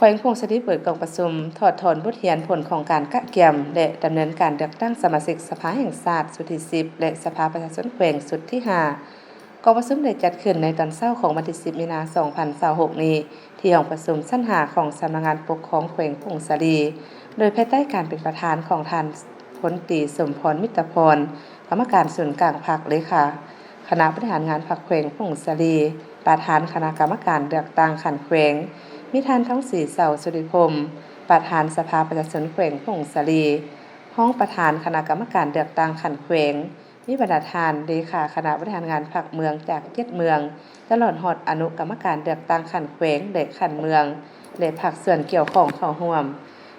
ແຂວງຜົ້ງສາລີເປີດກອງປະຊຸມຖອດຖອນບົດຮຽນຜົນຂອງການກະກຽມ ແລະ ດຳເນີນການເລືອກຕັ້ງສະມາຊິກສະພາແຫ່ງຊາດຊຸດທີສິບ ແລະ ສະພາປະຊາຊົນແຂວງຊຸດທີຫ້າ. ກອງປະຊຸມໄດ້ຈັດຂຶ້ນໃນຕອນເຊົ້າຂອງວັນທີສິບ ມີນາ ສອງພັນຊາວຫົກນີ້ ທີ່ຫ້ອງປະຊຸມຊັ້ນຫ້າຂອງສຳນັກງານປົກຄອງແຂວງຜົ້ງສາລີ ໂດຍພາຍໃຕ້ການເປັນປະທານຂອງທ່ານພົນຕີ ສົມພອນ ມິດຕະພອນ ກຳມະການສູນກາງພັກ, ເລຂາຄະນະບໍລິຫານງານພັກແຂວງຜົ້ງສາລີ, ປະທານຄະນະກຳມະການເລືອກຕັ້ງຂັ້ນແຂວງ, ມີທ່ານ ທອງສີ ເສົາສຸລິພົມ ປະທານສະພາປະຊາຊົນແຂວງຜົ້ງສາລີ, ຮອງປະທານຄະນະກຳມະການເລືອກຕັ້ງຂັ້ນແຂວງ, ມີບັນດາທ່ານເລຂາຄະນະບໍລິຫານງານພັກເມືອງຈາກເຈັດເມືອງ, ຕະຫຼອດຮອດອະນຸກຳມະການເລືອກຕັ້ງຂັ້ນແຂວງ ແລະ ຂັ້ນເມືອງ ແລະ ພາກສ່ວນກ່ຽວຂ້ອງເຂົ້າຮ່ວມ.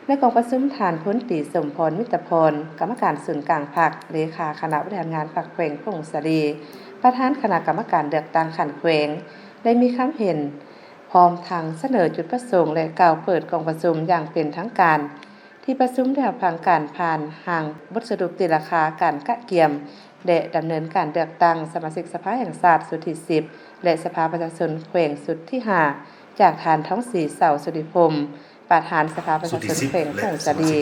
ໃນກອງປະຊຸມ, ທ່ານພົນຕີ ສົມພອນ ມິດຕະພອນ ກຳມະການສູນກາງພັກ, ເລຂາຄະນະບໍລິຫານງານພັກແຂວງຜົ້ງສາລີ, ປະທານຄະນະກຳມະການເລືອກຕັ້ງຂັ້ນແຂວງ ໄດ້ມີຄຳເຫັນ ພ້ອມທັງສະເໜີຈຸດປະສົງ ແລະ ກ່າວເປີດກອງປະຊຸມຢ່າງເປັນທາງການ. ທີ່ປະຊຸມໄດ້ຮັບຟັງການຜ່ານຮ່າງບົດສະຫຼຸບຕີລາຄາການກະກຽມ ແລະ ດຳເນີນການເລືອກຕັ້ງສະມາຊິກສະພາແຫ່ງຊາດຊຸດທີສິບ ແລະ ສະພາປະຊາຊົນແຂວງຊຸດທີຫ້າ ຈາກທ່ານ ທອງສີ ເສົາສຸລິພົມ ປະທານສະພາປະຊາຊົນແຂວງຜົ້ງສາລີ,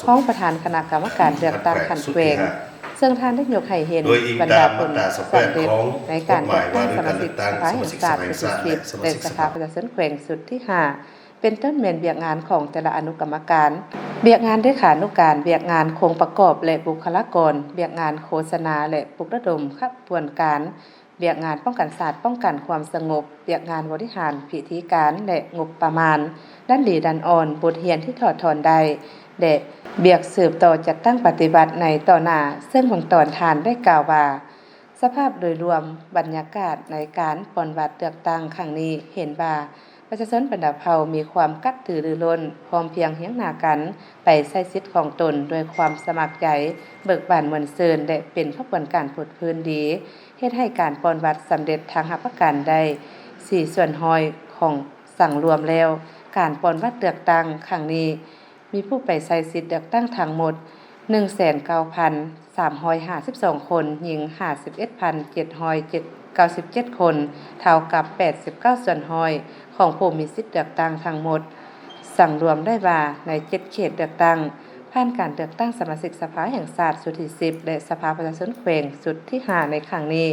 ຮອງປະທານຄະນະກຳມະການເລືອກຕັ້ງຂັ້ນແຂວງ, ເຊິ່ງທ່ານໄດ້ຍົກໃຫ້ເຫັນບັນດາຜົນສຳເລັດໃນການເລືອກຕັ້ງສະມາຊິກສະພາແຫ່ງຊາດຊຸດທີສິບ ແລະ ສະພາປະຊາຊົນແຂວງຊຸດທີຫ້າ ເປັນຕົ້ນແມ່ນວຽກງານຂອງແຕ່ລະອະນຸກຳມະການ, ວຽກງານເລຂານຸການ, ວຽກງານໂຄງປະກອບ ແລະ ບຸກຄະລາກອນ, ວຽກງານໂຄສະນາ ແລະ ປຸກລະດົມຂະບວນການ, ວຽກງານປ້ອງກັນຊາດ, ປ້ອງກັນຄວາມສະຫງົບ, ວຽກງານບໍລິຫານ, ພິທີການ ແລະ ງົບປະມານ, ດ້ານດີດ້ານອ່ອນ, ບົດຮຽນທີ່ຖອດຖອນໄດ້ ແລະ ວຽກສືບຕໍ່ຈັດຕັ້ງປະຕິບັດໃນຕໍ່ໜ້າ, ເຊິ່ງເບື້ອງຕົ້ນທ່ານໄດ້ກ່າວວ່າ ສະພາບໂດຍລວມ, ບັນຍາກາດໃນການປ່ອນບັດເລືອກຕັ້ງຄັ້ງນີ້ ເຫັນວ່າປະຊາຊົນບັນດາເຜົ່າມີຄວາມກະຕືລືລົ້ນ, ພ້ອມພຽງຮຽງໜ້າກັນໄປໃຊ້ສິດຂອງຕົນດ້ວຍຄວາມສະໝັກໃຈ, ເບີກບານມ່ວນຊື່ນ ແລະ ເປັນຂະບວນການຟົດຟື້ນດີ, ເຮັດໃຫ້ການປ່ອນບັດສຳເລັດທັງຮັບປະກັນໄດ້ສີ່ສ່ວນຮ້ອຍຂອງສັງລວມແລ້ວ. ການປ່ອນບັດເລືອກຕັ້ງຄັ້ງນີ້ ມີຜູ້ໄປໃຊ້ສິດເລືອກຕັ້ງທັງໝົດໜຶ່ງແສນເກົ້າພັນສາມຮ້ອຍຫ້າສິບສອງຄົນ, ຍິງຫ້າສິບເອັດພັນເຈັດຮ້ອຍເກົ້າສິບເຈັດຄົນ, ເທົ່າກັບແປດສິບເກົ້າສ່ວນຮ້ອຍຂອງຜູ້ມີສິດເລືອກຕັ້ງທັງໝົດ. ສັງລວມໄດ້ວ່າໃນເຈັດເຂດເລືອກຕັ້ງ, ຜ່ານການເລືອກຕັ້ງສະມາຊິກສະພາແຫ່ງຊາດຊຸດທີສິບ ແລະ ສະພາປະຊາຊົນແຂວງຊຸດທີຫ້າໃນຄັ້ງນີ້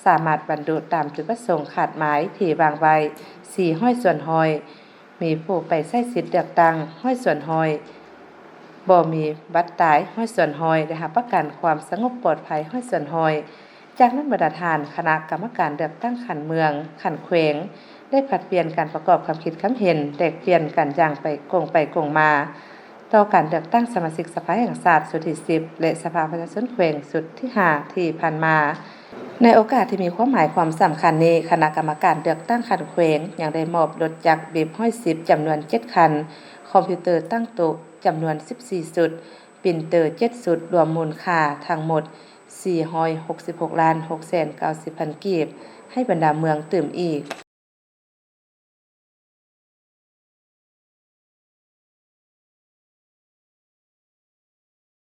ສາມາດບັນລຸຕາມຈຸດປະສົງຄາດໝາຍທີ່ວາງໄວ້ສີ່ຮ້ອຍສ່ວນຮ້ອຍ. ມີຜູ້ໄປໃຊ້ສິດເລືອກຕັ້ງຮ້ອຍສ່ວນຮ້ອຍ, ບໍ່ມີບັດຕາຍຮ້ອຍສ່ວນຮ້ອຍ ແລະ ຮັບປະກັນຄວາມສະຫງົບປອດໄພຮ້ອຍສ່ວນຮ້ອຍ. ຈາກນັ້ນ ບັນດາທ່ານຄະນະກຳມະການເລືອກຕັ້ງຂັ້ນເມືອງ, ຂັ້ນແຂວງ ໄດ້ຜັດປ່ຽນການປະກອບຄຳຄິດຄຳເຫັນ, ແລກປ່ຽນກັນຢ່າງໄປກົງໄປກົງມາ ຕໍ່ການເລືອກຕັ້ງສະມາຊິກສະພາແຫ່ງຊາດຊຸດທີສິບ ແລະ ສະພາປະຊາຊົນແຂວງຊຸດທີຫ້າທີ່ຜ່ານມາ. ໃນໂອກາດທີ່ມີຄວາມໝາຍຄວາມສຳຄັນນີ້, ຄະນະກຳມະການເລືອກຕັ້ງຂັ້ນແຂວງຍັງໄດ້ມອບລົດຈັກບິບຮ້ອຍສິບຈຳນວນເຈັດຄັນ, ຄອມພິວເຕີຕັ້ງໂຕະຈຳນວນສິບສີ່ຊຸດ, ປຣິນເຕີເຈັດຊຸດ, ລວມມູນຄ່າທັງໝົດສີ່ຮ້ອຍຫົກສິບຫົກລ້ານຫົກແສນເກົ້າສິບພັນກີບ ໃຫ້ບັນດາເມືອງຕື່ມອີກ.